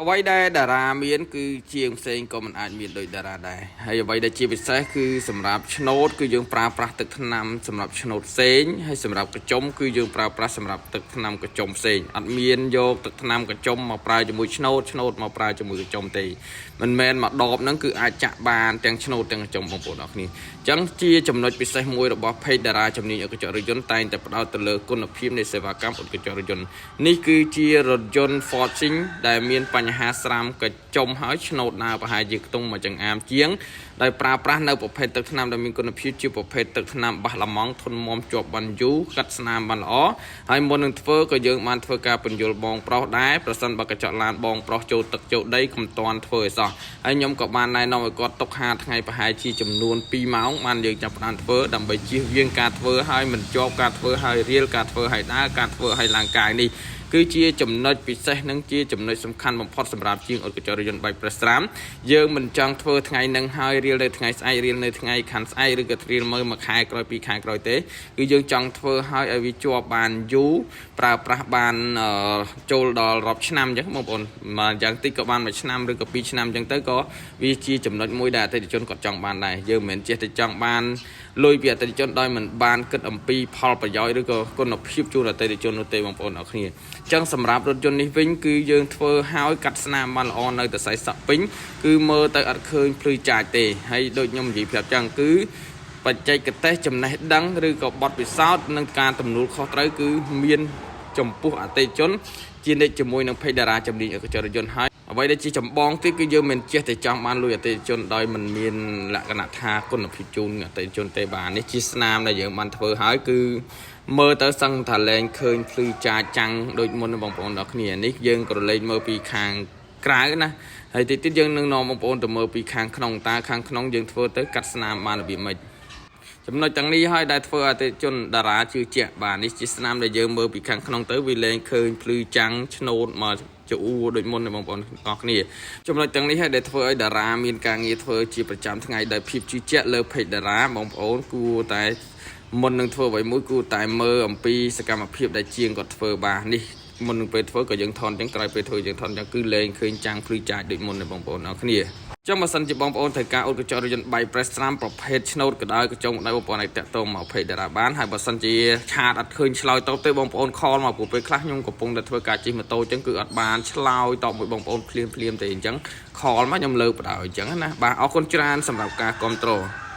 អ្វីដែលតារាមានគឺជាងផ្សេងក៏មិនអាចមានដូចតារាដែរហើយអ្វីដែលជាពិសេសគឺសម្រាប់ឆ្នូតគឺយើងប្រើប្រាស់ទឹកថ្នាំសម្រាប់ឆ្នូតផ្សេងហើយសម្រាប់ក្រចុំគឺយើងប្រើប្រាស់សម្រាប់ទឹកថ្នាំក្រចុំផ្សេងអត់មានយកទឹកថ្នាំក្រចុំមកប្រើជាមួយឆ្នូតឆ្នូតមកប្រើជាមួយក្រចុំទេមិនមែនមកដបហ្នឹងគឺអាចចាក់បានទាំងឆ្នូតទាំងក្រចុំបងប្អូនអរគ្នាអញ្ចឹងជាចំណុចពិសេសមួយរបស់ page តារាជំនាញអុកញ្ចក់រថយន្តតែងតែផ្ដោតទៅលើគុណភាពនៃសេវាកម្មអុកញ្ចក់រថយន្តនេះគឺជារថយន្ត Fortune ដែលមានបញ្ហាស្រាមកញ្ចុំហើយឆ្នូតដើរប្រហែលជាខ្ទង់មួយចង្អាមជាងដោយប្រើប្រាស់នៅប្រភេទទឹកថ្នាំដែលមានគុណភាពជាប្រភេទទឹកថ្នាំបាសឡាម៉ង់ធន់មាំជាប់បានយូរកាត់ស្នាមបានល្អហើយមុននឹងធ្វើក៏យើងបានធ្វើការពន្យល់បងប្រុសដែរប្រសិនបើកញ្ចក់ឡានបងប្រុសចូលទឹកចូលដីកុំតាន់ធ្វើឲ្យសោះហើយខ្ញុំក៏បានណែនាំឲ្យគាត់ទុកហាថ្ងៃប្រហែលជាចំនួន2ម៉ោងបានយើងចាប់ផ្ដើមធ្វើដើម្បីជៀសវាងការធ្វើឲ្យមិនជាប់ការធ្វើឲ្យរៀលការធ្វើឲ្យដើរការធ្វើឲ្យឡើងកាយនេះគឺជាចំណុចពិសេសនិងជាចំណុចសំខាន់បំផុតសម្រាប់ជាងអុតកញ្ចក់រថយន្តបែបប្រេស្ត្រាមយើងមិនចង់ធ្វើថ្ងៃនឹងហើយរៀលនៅថ្ងៃស្អែករៀលនៅថ្ងៃខាន់ស្អែកឬក៏រៀលមើលមួយខែក្រោយពីរខែក្រោយទេគឺយើងចង់ធ្វើឲ្យឲ្យវាជាប់បានយូរប្រើប្រាស់បានចូលដល់រាប់ឆ្នាំអញ្ចឹងបងប្អូនមកយ៉ាងតិចក៏បានមួយឆ្នាំឬក៏ពីរឆ្នាំអញ្ចឹងទៅក៏វាជាចំណុចមួយដែលអតិថិជនគាត់ចង់បានដែរយើងមិនមែនចេះតែចង់បានលុយពីអតិថិជនដោយមិនបានគិតអំពីផលប្រយោជន៍ឬក៏គុណភាពជូនអតិថិជននោះទេបងប្អូនអរគ្នាអញ្ចឹងសម្រាប់រថយន្តនេះវិញគឺយើងធ្វើឲ្យកាត់ស្នាមបានល្អនៅតែសៃសក់ពេញគឺមើលទៅអត់ឃើញភ្លឺចាចទេហើយដូចខ្ញុំនិយាយប្រាប់ចឹងគឺបច្ចេកទេសចំណេះដឹងឬក៏បទពិសោធន៍និងការទំនួលខុសត្រូវគឺមានចំពោះអតិថិជនជានិច្ចជាមួយនឹង page តារាជំនាញអកចរយន្តហើយអ្វីដែលជាចម្បងទៀតគឺយើងមិនចេះតែចង់បានលុយអតិថិជនដោយមិនមានលក្ខណៈថាគុណភាពជូនអតិថិជនទេបាទនេះជាស្នាមដែលយើងបានធ្វើហើយគឺមើលទៅសឹងថាលែងឃើញភ្លឺចាចាំងដូចមុនបងប្អូនដល់គ្នានេះយើងក៏លែងមើលពីខាងក្រៅណាហើយតិចទៀតយើងនឹងនាំបងប្អូនទៅមើលពីខាងក្នុងតើខាងក្នុងយើងធ្វើទៅកាត់ស្នាមបានរបៀបម៉េចចំណុចទាំងនេះហើយដែលធ្វើឲ្យអតិថិជនតារាជឿជាក់បាទនេះជាស្នាមដែលយើងមើលពីខាងក្នុងទៅវាលែងឃើញភ្លឺចាំងឆ្នូតមកជអួដូចមុនទេបងប្អូនអរគ្នាចំណុចទាំងនេះហើយដែលធ្វើឲ្យតារាមានការងារធ្វើជាប្រចាំថ្ងៃដោយភាពជឿជាក់លើ page តារាបងប្អូនគួរតែមុននឹងធ្វើអ្វីមួយគួរតែមើលអំពីសកម្មភាពដែលជាងគាត់ធ្វើបាទនេះមុននឹងពេលធ្វើក៏យើងថនចឹងក្រោយពេលធ្វើយើងថនចឹងគឺលែងឃើញចាំងភ្លឺចាចដូចមុនទេបងប្អូនអរគ្នាចឹងបើសិនជាបងប្អូនត្រូវការអ៊ុតកញ្ចក់រថយន្តបែប press ត្រាំប្រភេទឆ្នូតក៏ដោយកញ្ចុងក៏ដោយបងប្អូនអាចតាក់ទងមក page តារាបានហើយបើសិនជាchat អត់ឃើញឆ្លើយតបទេបងប្អូន call មកព្រោះពេលខ្លះខ្ញុំកំពុងតែធ្វើការជិះម៉ូតូចឹងគឺអត់បានឆ្លើយតបមួយបងប្អូនភ្លាមភ្លាមទេអញ្ចឹង call មកខ្ញុំលើកបដៅអញ្ចឹងណាបាទអរគុណច្រើនសម្រាប់ការគ្រប់គ្រង។